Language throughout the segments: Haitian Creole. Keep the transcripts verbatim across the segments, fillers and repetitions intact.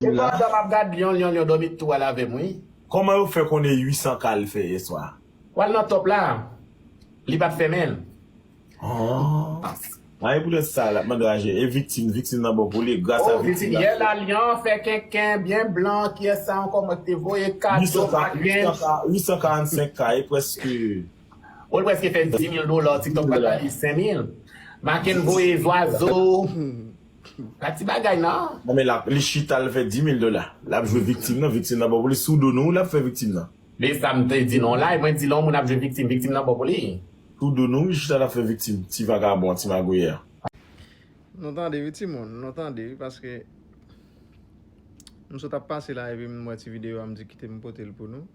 Ou la. Pandan m ap gad Lyon, Lyon, Lyon, dòmi tou al avè m, wi. Kòman yo fè konnen uit san K l fè yèswa? W al nan top la. Li pa t fèmen l. Oh. Ay, poutèt sa, l ap mande aje. E viktim, viktim nan bon pou li, gras a viktim la. Yè la, Lyon fè kenken byen blan, kiyès sa ankò mwen te voye kado, Makench. Uit san karannsenk K, e prèske. Ou l prèske fè dis mil dola, TikTok pa t ba li senk mil. Makench voye zwazo. Pa ti bagay, non. Non, men la, li chita, l fè dis mil dola. L ap jwe viktim nan, viktim nan bon pou li. Sou do nou, l ap fè viktim nan. Men sa m te di non la, mwen di lè yon moun ap jwe viktim, viktim nan bon pou li. Sou do nou, li chita, l ap fè viktim. Ti vagabon, ti magouyè. Nou tande wi, timoun, nou tande wi, paske m sot ap pase la, epi m wè ti videyo a, m di kite m pote l pou nou.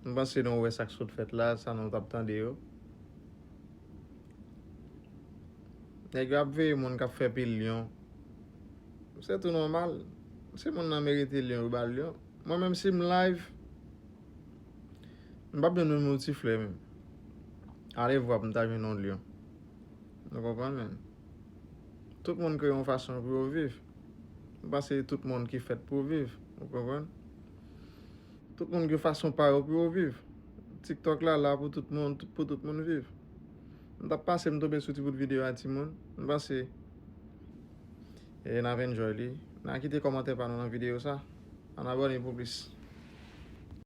M panse nou wè sa k sot fèt la, sa nou t ap tande yo. Nèg yo ap veye moun k ap fè pil Lyon. Se tou nòmal. Si moun nan merite Lyon, yo ba l Lyon. Mwen menm si m live, m p ap jwenn menm yon ti flè menm. Alevwa pou m ta jwenn yon Lyon. Nou konprann, men. Tout moun kreye yon fason pou yo viv. M panse tout moun ki fèt pou viv. Ou konprann? Tout moun gen fason pa yo pou yo viv. TikTok la la pou tout moun, pou tout moun viv. M t ap pase, m tonbe sou ti bout videyo a, timoun. M panse, e n ap enjoy li. N a kite kòmantè pa nou nan videyo sa. Ann abòne pou plis.